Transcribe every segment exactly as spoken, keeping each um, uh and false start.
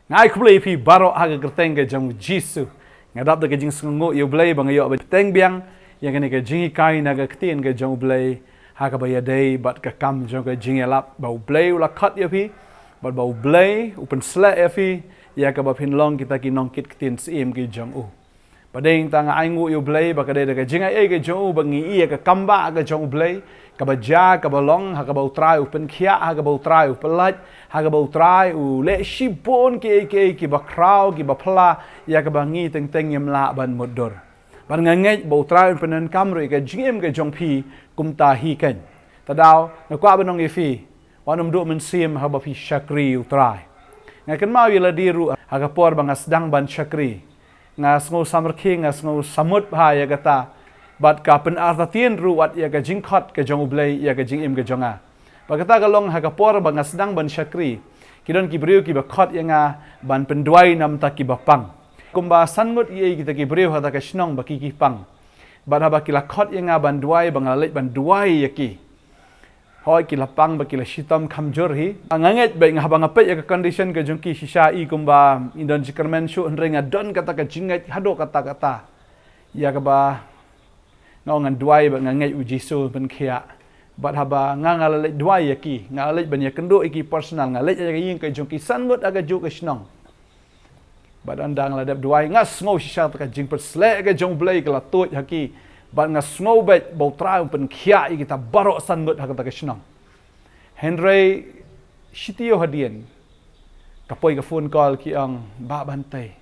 Nga ai khublei ïa phi baroh ha ka kyrteng ka jong u Jisu. Nga dap da ka jingsngewnguh ïa u Blei ba nga ïoh ban bteng biang ïa kane ka jinghikai na ka ktien ka jong u Blei, ha kaba ïadei bad ka kam jong ka jingïalap ba u Blei u la khot ïa phi, bad ba u Blei u pynsleh ïa phi ïa kaba phin long kita ki nongkit ktien syiem ki jong u. Ba dei tang nga ainguh ïa u Blei ba ka dei da ka jingai ei ka jong u ba ngi ïa ka kambah ka jong u Blei, kaba jia kaba long ha kaba u Trai u pynkhiah, ha kaba u Trai u pyllait, ha kaba u Trai u leh shibun kiei kiei kiba khraw kiba phylla, ïa kaba ngi teng teng ngim lah ban mutdur. Bad nga ngeit ba u Trai un pyndonkam ruh ïa ka jingim ka jong phi kumta hi keiñ. Te daw nga kwah ban ong ïa phi, wat nym duh mynsiem haba phi shakri u Trai. Nga kynmaw ïa lade ruh ha ka por ba nga sdang ban shakri, nga sngew samrkhie, nga sngew samut bha ïa kata. Bad ka pynartatien ruh wat ïa ka jingkhot ka jong u Blei ïa ka jingim ka jong nga. Bad kata ka long ha ka por ba nga sdang ban shakri, ki don ki briew kiba khot ïa nga ban pynduwai namar kiba pang. Kumba san ngut ïa kita ki briew ha kata ka shnong ba ki ki pang. Bad haba ki la khot ïa nga ban duwai, ba nga la leit ban duwai ïa ki. Hooid, ki la pang bad ki la shitom kamjur hi. Nga ngeit beit, nga haba nga peit ïa ka condition ka jong ki shisha, i kumba i don jingkyrmen shuh, hynrei nga don kata ka jingngeit haduh katta katta. Ïa kaba nga ong ngan duwai bad nga ngeit u Jisu pynkhiah. Bad haba nga, nga la leit duwai ïa ki, nga la leit ban ïakynduh ïa ki personal, nga leit ïa ka ïing ka jong ki san ngut ha kajuh ka shnong. Bad ynda nga la dep duwai, nga sngew shisha kata ka jingpynsleh ka jong u Blei ka la tuid ha ki. Bad nga sngew beit ba u Trai un pynkhiah ïa kita baroh san ngut ha kata ka shnong. Hynrei shi taïew hadien, ka poi ka phone call, ki ong, "Bah Bantei,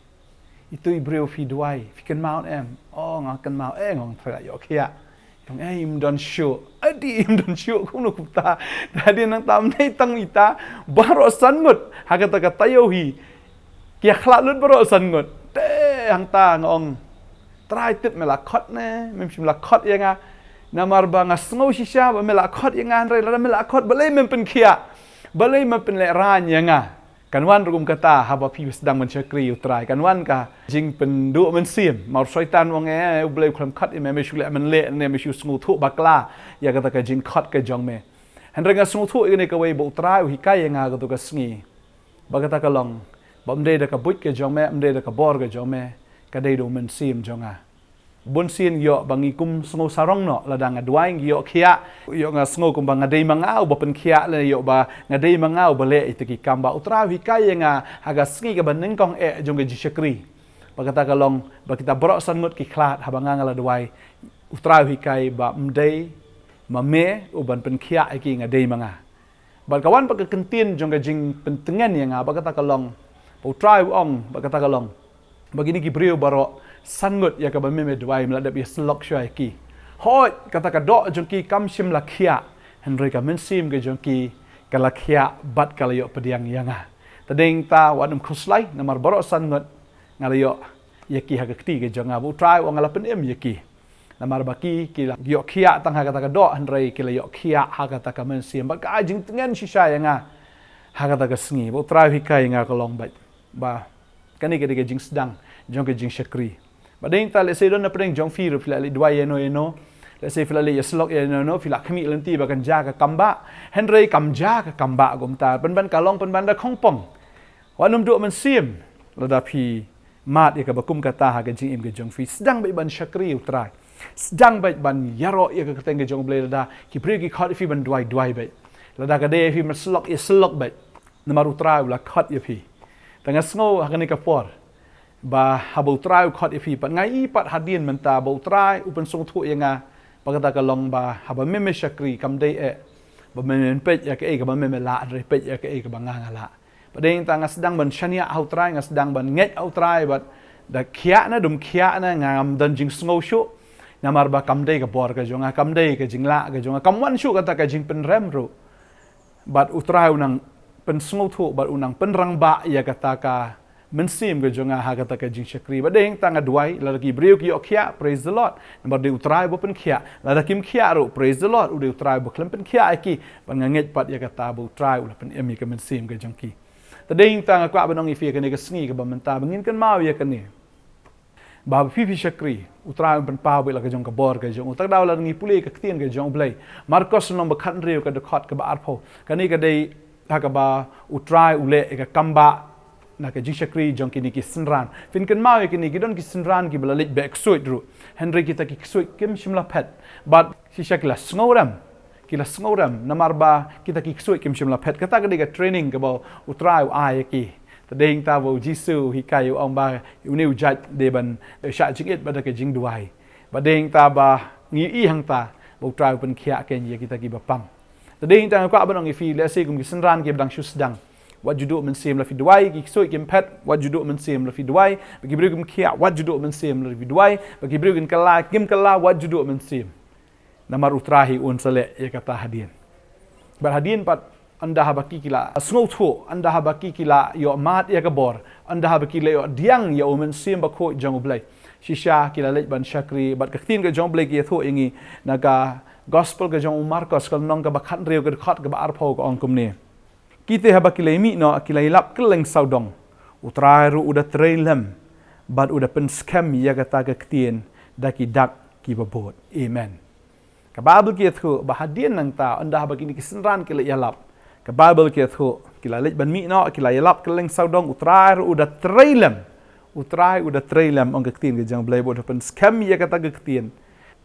itu i briew phi duwai, phi kynmaw em?" "Oh, nga kynmaw, eh," nga ong, "Trai la ïoh khiah." Ong, "Eh, im don shuh." "Adi, im don shuh, kumno kumta?" Te hadien nangta ym dei tang ita, baroh san ngut ha kata ka taïew hi ki ïakhlad lut baroh san ngut. Te hangta nga ong, "Trai, tip me la khot ne mem shym la khot ïa nga? Namar ba nga sngew shisha ba me la khot ïa nga, hynrei lada me la khot, balei mem pynkhiah? Balei mem pynlehraiñ ïa nga?" Kan wan ruh kum kata haba phi sdang ban shakri u Trai, kan wan ka jingpynduh mynsiem. Namar u Soitan u ong, "Eh, u Blei u khlem khot ïa me, me shu leh mynleh ne me shu sngewthuh bakla ïa kata ka jingkhot ka jong me." Hynrei nga sngewthuh ïa kane kawei ba u Trai u hikai ïa nga ha kato ka sngi. Ba kata ka long ba ym dei da ka buit ka jong me, ym dei da ka bor ka jong me, ka dei da u Mynsiem jong nga. Bunsien ïoh ba ngi kum sngew sarong noh lada nga duwai, ngi ïoh khiah, ïoh nga sngew kumba nga dei ma nga uba pynkhiah, lane ïoh ba nga dei ma nga uba leh ïa kita ki kam. Ba u Trai u hikai ïa nga ha ka sngi kaba nyngkong eh jong ka jingshakri. Ba kata ka long ba kita baroh san ngut ki khlad haba nga, nga la duwai. U Trai u hikai ba ym dei ma me uban pynkhiah ïa ki, nga dei ma nga. Bad ka wan pat ka kyntien jong ka jingpyntngen ïa nga, ba kata ka long ba u Trai u ong, ba kata ka long ba kine ki briew baroh san ngut ïa kaba me, me duwai, me la dep ïasyllok shuwa ïa ki. Hooid, kata ka doh jong ki kam shym la khiah, hynrei ka mynsiem ka jong ki ka la khiah bad ka la ïoh pdiang ïa nga. Te dei nangta wat nym khuslai, namar baroh san ngut nga la ïoh ïa ki ha ka kti ka jong nga. Ba u Trai u ong nga la pynim ïa ki. Namar ba ki, ki la ïoh khiah tang ha kata ka doh, hynrei ki la ïoh khiah ha kata ka mynsiem. Bad ka ai jingtngen shisha ïa nga ha kata ka sngi. Ba u Trai u hikai ïa nga ka long beit ba kane ka dei ka jingsdang jong ka jingshakri. Ba dei nangta, lehse don na pdeng jong phi ruh, phi la leit duwai ïano ïano, lehse phi la leit ïasyllok ïano ïano, phi la khmih lynti ba kan jia ka kambah, hynrei kam jia ka kambah kumta. Pynban ka long pynban da khongpong. Wat nym duh mynsiem lada phi mad ïa kaba kum kata ha ka jingim ka jong phi. Sdang beit ban shakri u Trai. Sdang beit ban ïaroh ïa ka kyrteng ka jong u Blei. Lada ki briew ki khot ïa phi ban duwai, duwai beit. Lada ka dei ïa phi ban syllok, ïasyllok beit. Namar u Trai u la khot ïa phi. Te nga sngew ha kane ka por ba haba u Trai u khot ïa phi, pat nga i pat hadien mynta ba u Trai u pynsngewthuh ïa nga. Ba kata ka long ba haba me, me shakri, kam dei eh ba me, men peit ïa kaei kaba me, me lah, hynrei peit ïa kaei kaba nga, nga lah. Ba dei nangta nga sdang ban shaniah ha u Trai, nga sdang ban ngeit ha u Trai, bad da khiah ne dum khiah ne, ngam don jingsngew shuh. Namar ba kam dei ka bor ka jong nga, kam dei ka jinglah ka jong nga, kam wan shuh kata ka jingpynrem ruh. Bad u Trai u nang pynsngewthuh bad u nang pynrangbah ïa kata ka mynsiem ka jong nga ha kata ka jingshakri. Ba dei nangta nga duwai, lada ki briew ki ïoh khiah, praise the Lord. Namar dei u Trai uba pynkhiah. Lada kim khiah ruh, praise the Lord, u dei u Trai uba khlem pynkhiah ïa ki. Bad nga ngeit pat ïa kata ba u Trai u la pynim ïa ka mynsiem ka jong ki. Te dei nangta nga kwah ban ong ïa phi ha kane ka sngi kaba mynta ba ngin kynmaw ïa kane, ba haba phi, phi shakri, u Trai un pynpaw beit la ka jong ka bor ka jong u. Te ka daw lada ngi pule ka ktien ka jong u Blei, Markos lynnong ba khathynriew, ka dkhot kaba arphew. Kane ka dei ha kaba u Trai u leh ïa ka kambah Na ka jingshakri jong kine ki synran. Phin kynmaw ïa kine, ki don ki synran kiba la leit beh ksuid ruh. Hynrei kita ki ksuid kim shym la phet. Bad shisha ki la sngewrem. Ki la sngewrem. Namar ba kita ki ksuid kim shym la phet. Kata ka dei ka training kaba U Trai u ai ïa ki. Te dei hangta ba U Jisu u hikai, u ong ba une u jait dei ban, eh, shah jingit bad da ka jingduwai. Bad dei hangta ba ngi ïohi hangta ba U Trai u pynkhiah kein ïa kita kiba pang. Te dei hangta nga kwah ban ong ïa phi, lehse kum ki synran kiba dang shu sdang. Wat ju duh mynsiem, la phi duwai ki ksuid kim phet, wat ju duh mynsiem, la phi duwai ba ki briew kim khiah, wat ju duh mynsiem, la phi duwai ba ki briew kin kylla, kim kylla, wat ju duh mynsiem. Namar U Trai hi un sa leh ïa kata hadien. Bad hadien pat, ynda haba ki, ki la sngewthuh, ynda haba ki, ki la ïoh mad ïa ka bor, ynda haba ki la ïoh pdiang ïa U Mynsiem Bakhuid jong U Blei, shisha ki la leit ban shakri. Bad ka ktien ka jong U Blei ka ïathuh ïa ngi na ka Gospel ka jong u Markos, ka lynnong kaba khathynriew, ka dkhot kaba arphew, ka ong kumne: Kita haba ki la mih noh, ki la ïalap kylleng sawdong. U Trai ruh u da trei lem bad u da pynskhem ïa kata ka ktien da ki dak kiba bud. Amen. Ka Baibl ka ïathuh ba hadien nangta, ynda haba kine ki synran ki la ïalap, ka Baibl ka ïathuh ki la leit ban mih noh, ki la ïalap kylleng sawdong, U Trai ruh u da trei lem. U Trai u da trei lem, ong ka ktien ka jong U Blei, bad u da pynskhem ïa kata ka ktien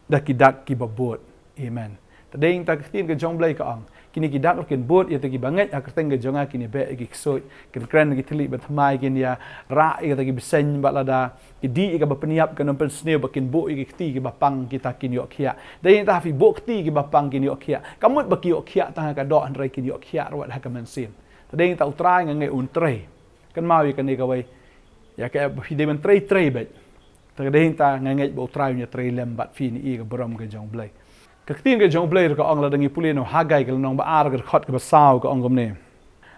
da ki dak kiba bud. Amen. Te dei hangta ka ktien ka jong U Blei ka ong, kine ki dak ruh kin bud. Ïa kita kiba ngeit ha ka kyrteng ka jong nga, kin ïabeh ïa ki ksuid, kin kren ïa ki thylliej bad thymmai, kin ïarah ïa kita ki bseiñ, bad lada ki dih ïa kaba pynïap, kan ym pynsniew, bad kin buh ïa ki kti kiba pang, kita kin ïoh khiah. Dei hangta, phi buh kti kiba pang, kin ïoh khiah. Ka mut ba ki ïoh khiah tang ha ka doh, hynrei kin ïoh khiah ruh wat ha ka mynsiem. Te dei hangta, U Trai nga ngeit un trei. Kynmaw ïa kane kawei. Ïa ka, phi dei ban trei, trei beit. Te dei hangta nga ngeit ba U Trai un ïatrei lem bad phi, ïa ka burom ka jong U Blei. Ka ktien ka jong U Blei ruh ka ong, lada ngi pule na u Hagai ka lynnong ba ar, ka dkhot kaba saw, ka ong kumne: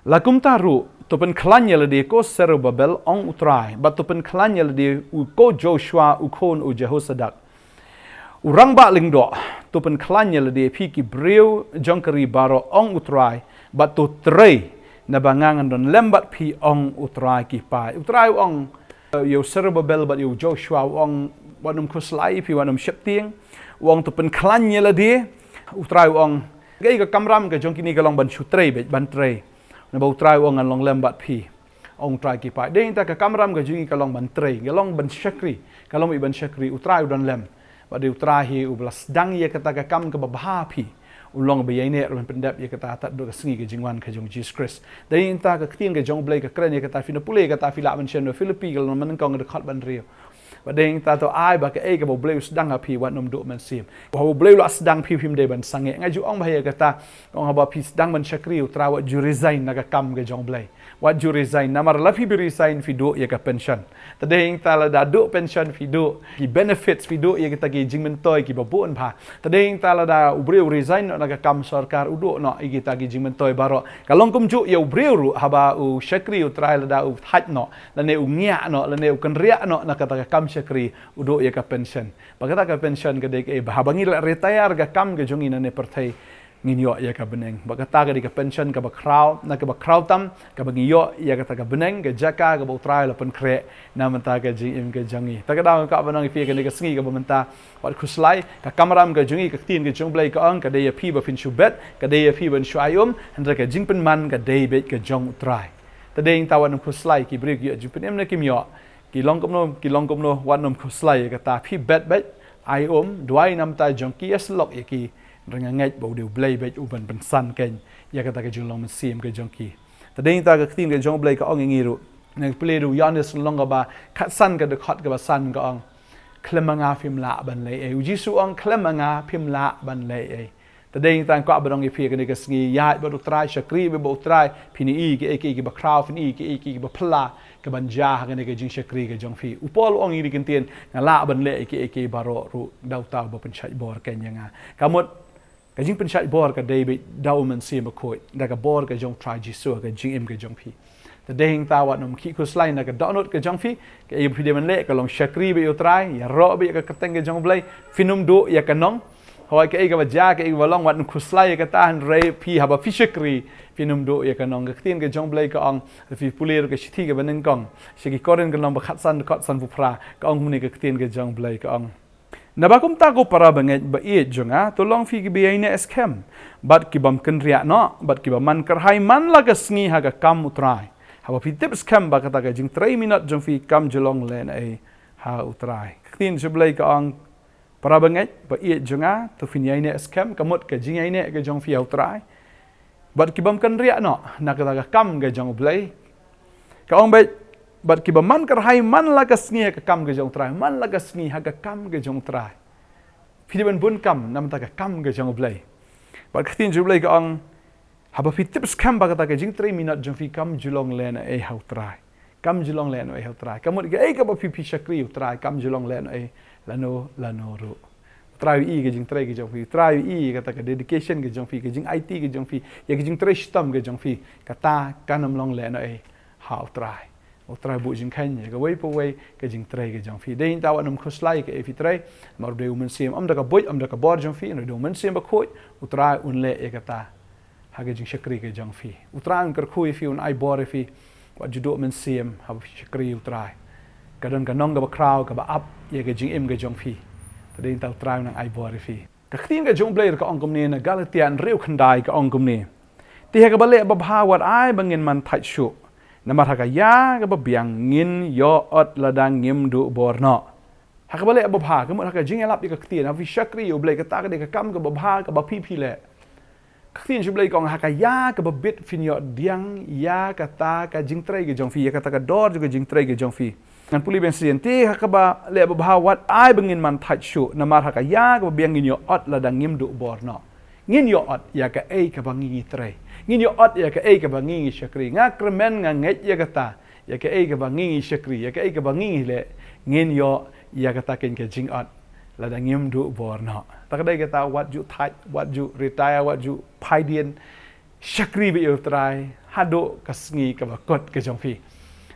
La kumta ruh, to pynkhlaiñ ïa lade, ko Serubabel, ong U Trai, bad to pynkhlaiñ ïa lade, u, ko Joshua u khun u Jehosadak, u rangbah lyngdoh, to pynkhlaiñ ïa lade, phi ki briew jong ka ri baroh, ong U Trai, bad to trei, naba nga ngan don lem bad phi, ong U Trai ki paid. U Trai u ong, eh, ïa u Serubabel bad ïa u Joshua, u ong, wat nym khuslai, phi wat nym sheptieng. U ong to pynkhlaiñ ïa lade. U Trai u ong, kaei ka kamram ka jong kine ka long ban shu trei beit, ban trei. Naba U Trai u ong ngan long lem bad phi, ong U Trai ki paid. Dei hangta, ka kamram ka jong ngi ka long ban trei, ka long ban shakri, ka long beit ban shakri, U Trai u don lem. Bad dei U Trai hi uba la sdang ïa kata ka kam kaba bha ha phi, un long ba ïaineh ruh ban pyndep ïa kata tad haduh ka sngi ka jingwan ka jong U Jisu Khrist. Dei hangta ka ktien ka jong U Blei ka kren ïa kata, phin pule ïa kata, phi lah ban shem na Philippi ka lynnong ba nyngkong, ka dkhot ba hynriew. Bad dei hangta to ai ba kaei kaba U Blei u sdang ha phi, wat nym duh mynsiem. Haba U Blei u la sdang ha phi, phim dei ban sangeh. Nga ju ong bha ïa kata, ong haba phi sdang ban shakri U Trai, wat ju resign na ka kam ka jong U Blei. Wat ju resign, namar la phi bi resign, phi duh ïa ka pension. Te dei hangta, lada duh pension, phi duh ki benefits, phi duh ïa kita ki jingmyntoi kiba bun bha. Te dei hangta, lada u briew u resign noh na ka kam sorkar, u duh noh ïa kita ki jingmyntoi baroh. Ka long kumjuh ïa u briew ruh, haba u shakri U Trai, lada u thait noh, lane u ngiah noh, lane u kynriah noh na kata ka kam shakri, u duh ïa ka pension. Bad kata ka pension ka dei kaei? Ba haba ngi la retire ka kam ka jong ngi na ne pyrthei, ngin ïoh ïa ka bneng. Bad kata ka dei ka pension kaba khraw, na kaba khraw tam, kaba ngi ïoh ïa kata ka bneng, ka jaka kaba U Trai u la pynkhreh na bynta ka jingim ka jong ngi. Te ka daw nga kwah ban ong ïa phi ha kane ka sngi kaba mynta, wat khuslai, ka kamram ka jong ngi, ka ktien ka jong U Blei ka ong, ka dei ïa phi ba phin shu bet, ka dei ïa phi ban shu ai um, hynrei ka jingpynman ka dei beit ka jong U Trai. Te dei hangta, wat nym khuslai, ki briew ki ïoh jingpynim ne kim ïoh, ki long kumno, ki long kumno, wat nym khuslai ïa kata, phi bet beit, ai um, duwai na bynta jong ki, ïasyllok ïa ki, hynrei nga ngeit ba u dei U Blei beit uban pynsan kein ïa kata ka jinglong mynsiem ka jong ki. Te dei hangta, ka ktien ka jong U Blei ka ong ïa ngi ruh, ngi pule ruh Ïoannis lynnong kaba khatsan, ka dkhot kaba san, ka ong, khlem ma nga phim lah ban leh ei. U Jisu u ong, khlem ma nga phim lah ban leh ei. Te dei hangta nga kwah ban ong ïa phi ha kane ka sngi, ïaid bad U Trai, shakri bad U Trai, phin ïohi kiei kiei kiba khraw, phin ïohi kiei kiei kiba phylla, kaban jia ha kane ka jingshakri ka jong phi. U Paul u ong ha kine ki ktien, nga lah ban leh kiei kiei baroh ruh da uta uba pynshait bor kein ïa nga. Ka mut, ka jingpynshait bor ka dei beit da U Mynsiem Bakhuid, da ka bor ka jong U Trai Jisu ha ka jingim ka jong phi. Te dei hangta, wat nym khih khuslai na ka dohnud ka jong phi. Kaei ba phi dei ban leh ka long shakri beit ïa U Trai, ïaroh beit ïa ka kyrteng ka jong U Blei, phin ym duh ïa ka nong. Hooid, kaei kaba jia, kaei kaba long, wat nym khuslai ïa kata, hynrei phi, haba phi shakri, phin ym duh ïa ka nong. Ka ktien ka jong U Blei ka ong, phi pule ruh ka shithi kaba nyngkong sha ki Korinth, ka lynnong ba khatsan, dkhot sanphew phra, ka ong kumne ka ktien ka jong U Blei, ka ong, naba kumta, ko para bangeit ba ïeit jong nga, to long phi kiba ïaineh skhem, bad ki bym kynriah noh, bad kiba man kyrhai man la ka sngi ha ka kam U Trai. Haba phi tip skhem ba kata ka jingtrei minot jong phi kam ju long lehnohei ha U Trai. Ka ktien jong U Blei ka ong, para bangeit, ba ïeit jong nga, to phin ïaineh skhem, ka mut ka jingïaineh ka jong phi ha U Trai. Bad ki bym kynriah noh na kata ka kam ka jong U Blei. Ka ong beit, bad ki bym man kyrhai man la ka sngi ha ka kam ka jong U Trai, man la ka sngi ha ka kam ka jong U Trai. Phi dei ban bun kam namar ka kam ka jong U Blei. Bad ka ktien jong U Blei ka ong, haba phi tip skhem ba kata ka jingtrei minot jong phi kam ju long lehnohei ha U Trai. Kam ju long lehnohei ha U Trai. Ka mut kaei kaba phi phi shakri U Trai kam ju long lehnohei lano lano ruh. U Trai u ïohi ka jingtrei ka jong phi. U Trai u ïohi kata ka dedication ka jong phi, ka jingaiti ka jong phi, ïa ka jingtrei shitom ka jong phi. Kata kan ym long lehnohei ha U Trai. U Trai buh jingkheiñ ïa kawei pa wei ka jingtrei ka jong phi. Dei nangta wat nym khuslai kaei phi trei. Namar u dei u Mynsiem, ym da ka buit, ym da ka bor jong phi, u dei u Mynsiem Bakhuid. U Trai un leh ïa kata ha ka jingshakri ka jong phi. U Trai un kyrkhu ïa phi, un ai bor ïa phi. Wat ju duh mynsiem haba phi shakri U Trai. Ka don ka nong kaba khraw kaba ap ïa ka jingim ka jong phi. Te dei nangta U Trai un nang ai bor ïa phi. Ka ktien ka jong U Blei ruh ka ong kumne na Galatia hynriew khyndai, ka ong kumne. Te ha kaba leh babha wat ai ba ngin man thait shuh. Namar ha ka ïa kaba biang ngin ïoh ot lada ngim duh bor noh. Ha kaba leh babha, ka mut ha ka jingïalap ïa ka ktien, ha phi shakri ïa U Blei, kata ka dei ka kam kaba bha kaba phi phi leh. Ka ktien jong U Blei ka ong ha ka ïa kaba bit phin ïoh pdiang ïa kata ka jingtrei ka jong phi, ïa kata ka dor jong ka jingtrei ka jong phi. Ngan pule biang sien, te ha kaba leh babha wat ai ba ngin man thait shuh, namar ha ka ïa kaba biang ngin ïoh ot lada ngim duh bor noh. Ngin ïoh ot ïa kaei kaba ngi ngi trei. Ngin ïoh ot ïa kaei kaba ngi ngi shakri. Nga kyrmen nga ngeit ïa kata. Ïa kaei kaba ngi ngi shakri, ïa kaei kaba ngi ngi leh, ngin ïoh ïa kata keiñ ka jingot lada ngim duh bor noh. Ta ka dei kata, wat ju thait, wat ju retire, wat ju phai dien. Shakri beit ïa U Trai haduh ka sngi kaba kut ka jong phi.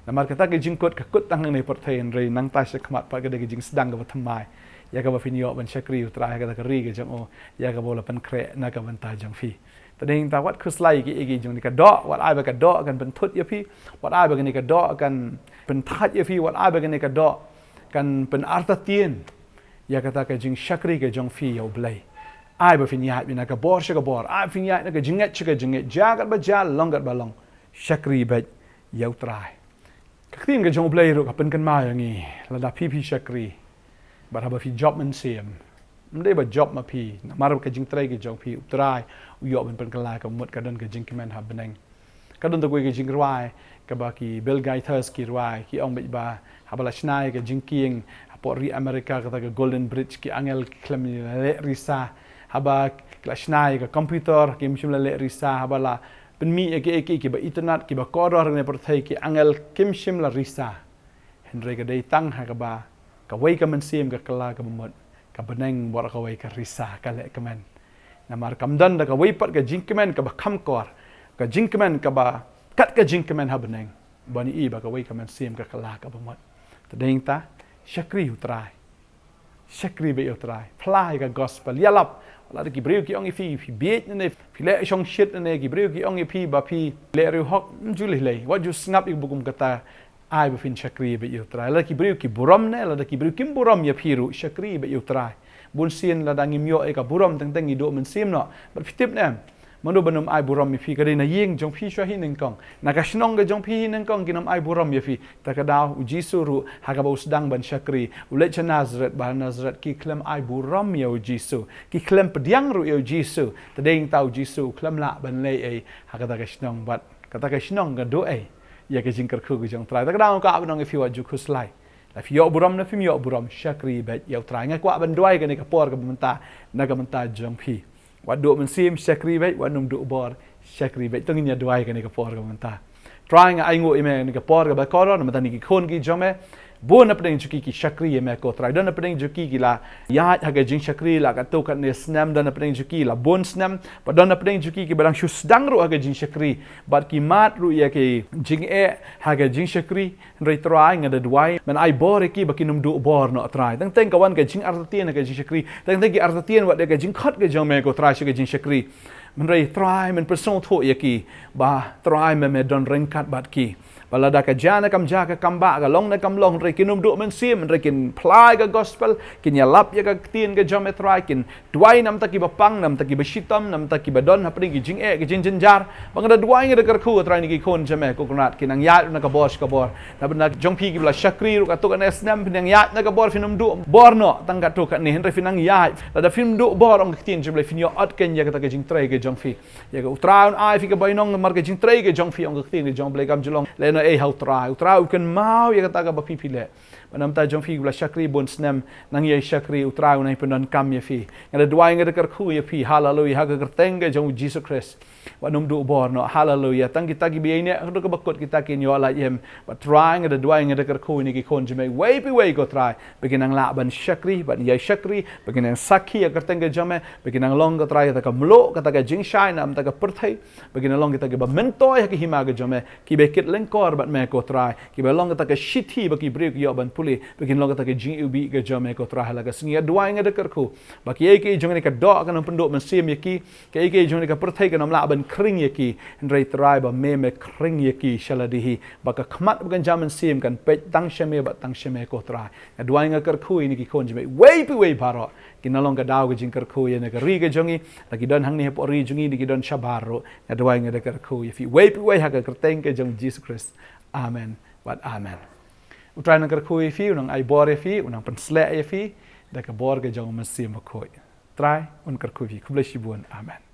Namar kata ka jingkut ka kut tang hangne pyrthei, hynrei nangta sha khmat pat ka dei ka jingsdang kaba thymmai, ïa kaba phin ïoh ban shakri U Trai ha kata ka ri ka jong u, ïa kaba u la pynkhreh na ka bynta jong phi. Te dei nangta wat khuslai ïa kiei kiei jong kane ka doh, wat ai ba ka doh kan pynthut ïa phi, wat ai ba kane ka doh kan pynthait ïa phi, wat ai ba kane ka doh kan pynartatien ïa kata ka jingshakri ka jong phi ïa U Blei. Ai ba phin ïaid na ka bor sha ka bor, ai ba phin ïaid na ka jingngeit sha ka jingngeit, jia katba jia, long katba long. Shakri beit ïa U Trai. Ka ktien ka jong U Blei ruh ka pynkynmaw ïa ngi, lada phi phi shakri bad haba phi jop mynsiem, ym dei ba jop ma phi, namar ka jingtrei ka jong phi, U Trai u ïoh ban pynkylla, ka mut ka don ka jingkmen ha bneng. Ka don kawei ka jingrwai kaba ki Bill Gaithers ki rwai, ki ong beit ba haba la shna ïa ka jingkieng hapoh ri America, kata ka Golden Bridge, ki angel ki khlem leh risa. Haba la shna ïa ka computer kim shym la leh risa, haba la pynmih ïa kiei kiei kiba itynnad, kiba kordor ha kane ka pyrthei, ki angel kim shym la risa. Hynrei ka dei tang ha kaba kawei ka mynsiem ka kylla, kaba mut ka bneng baroh kawei ka risa, ka lehkmen. Namar kam don da kawei pat ka jingkmen kaba kham kor, ka jingkmen kaba kat ka jingkmen ha bneng, ban ïohi ba kawei ka mynsiem ka kylla, kaba mut. Te dei nangta, shakri U Trai. Shakri beit ïa U Trai. Phla ïa ka gospel. Ïalap. Lada ki briew ki ong ïa phi, phi bieit ne, phi leh shongshit ne, ki briew ki ong ïa phi ba phi leh riewhok, ym ju lei lei. Wat ju sngap ïa kaba kum kata. Ai ba phin shakri beit ïa U Trai. Lada ki briew ki burom ne, lada ki briew kim burom ïa phi ruh, shakri beit ïa U Trai. Bun sien lada ngim ïoh ïa ka burom, teng teng ngi duh mynsiem noh. Bad phi tip ne, mano ban ym ai burom ïa phi? Ka dei na ïing jong phi shuwa hi nyngkong, na ka shnong ka jong phi hi nyngkong kin ym ai burom ïa phi. Ta ka daw U Jisu ruh ha kaba u sdang ban shakri, u leit sha Nazareth, bad ha Nazareth ki khlem ai burom ïa U Jisu, ki khlem pdiang ruh ïa U Jisu. Te dei nangta U Jisu u khlem lah ban leh ei ha kata ka shnong, bad kata ka shnong ka duh ei ïa ka jingkyrkhu ka jong U Trai. Ta ka daw nga kwah ban ong ïa phi, wat ju khuslai. Lada phi ïoh burom ne phim ïoh burom, shakri beit ïa U Trai. Nga kwah ban duwai kane ka por kaba mynta na ka bynta jong phi. Wat duh mynsiem, shakri beit, wat nym duh bor, shakri beit. To ngin ïa duwai kane ka por kaba mynta. Trai, nga ainguh ïa me kane ka por kaba kordor namar kine ki khun ki jong me. Bun na pdeng jong ki ki shakri ïa me ko Trai. Don na pdeng jong ki ki la ïaid ha ka jingshakri la katto katne snem, don na pdeng jong ki la bun snem, bad don na pdeng jong ki kiba dang shu sdang ruh ha ka jingshakri, bad ki mad ruh ïa ka jingeh ha ka jingshakri. Hynrei Trai, nga da duwai men ai bor ïa ki ba kin ym duh bor noh Trai. Teng teng ka wan ka jingartatien ha ka jingshakri, teng teng ki artatien wat da ka jingkhot ka jong me ko Trai sha ka jingshakri. Hynrei Trai, men pynsngewthuh ïa ki ba Trai, me, me don ryngkat bad ki. Ba lada ka jia ne kam jia, ka kam bah, ka long ne kam long, hynrei kin ym duh mynsiem, hynrei kin phla ïa ka gospel, kin ïalap ïa ka ktien ka jong me Trai, kin duwai namta kiba pang, namta kiba shitom, namta kiba don hapdeng ki jingeh, ki jingjynjar. Ba nga da duwai, nga da kyrkhu Trai, ïa kine ki khun jong me, ko Kynrad, kin nang ïaid na ka bor sha ka bor. Na bynta jong phi kiba la shakri ruh katto katne snem, phin nang ïaid na ka bor, phin ym duh bor noh tang katto katne, hynrei phin nang ïaid. Lada phim duh bor, ong ka ktien jong U Blei, phin ïoh ot keiñ ïa kata ka jingtrei ka jong phi. Ïa ka U Trai un ai ïa phi ka bainong namar ka jingtrei ka jong phi, ong ka ktien ka jong U Blei. Kam ju long lehnohei ha U Trai. U Trai u kynmaw ïa kata kaba phi phi leh. Bad namta jong phi kiba la shakri bun snem, nang ïai shakri, U Trai un nang pyndonkam ïa phi. Nga da duwai, nga da kyrkhu ïa phi, haleluya, ha ka kyrteng ka jong U Jisu Khrist. Wat nym duh bor noh, haleluya. Tang kita kiba ïaineh haduh kaba kut, kita kin ïoh lait im. Bad Trai, nga da duwai, nga da kyrkhu ïa kine ki khun jong me, iwei pa iwei, ko Trai, ba kin nang lah ban shakri, ban ïai shakri, ba kin nang sakhi ïa ka kyrteng ka jong me, ba kin nang long, ko Trai, kata ka mluh, kata ka jingshai namta ka pyrthei, ba kin nang long kita kiba myntoi ha ka hima ka jong me, kiba kit lyngkor bad me, ko Trai, kiba long kata ka shithi ba ki briew ki ïoh ban pule, ba kin long kata ka jingiwbih ka jong me, ko Trai, ha la ka sngi. Nga da duwai, nga da kyrkhu ba kiei kiei jong kane ka doh kan ym pynduh mynsiem ïa ki, kiei kiei jong kane ka pyrthei kan ym lah ban khring ïa ki, hynrei Trai, ba me, me khring ïa ki sha lade hi, ba ka khmat ba kan jia mynsiem kan peit tang sha me bad tang sha me, ko Trai. Nga duwai, nga kyrkhu ïa kine ki khun jong me, iwei pa iwei baroh, kin nang long ka daw ka jingkyrkhu ïa kane ka ri ka jong ngi, lada ki don hangne hapoh ri jong ngi, lada ki don shabar ruh. Nga duwai, nga da kyrkhu ïa phi, iwei pa iwei, ha ka kyrteng ka jong U Jisu Khrist. Amen bad amen. U Trai un nang kyrkhu ïa phi, un nang ai bor ïa phi, un nang pynsleh ïa phi da ka bor ka jong U Mynsiem Bakhuid. Trai un kyrkhu ïa phi. Khublei shibun. Amen.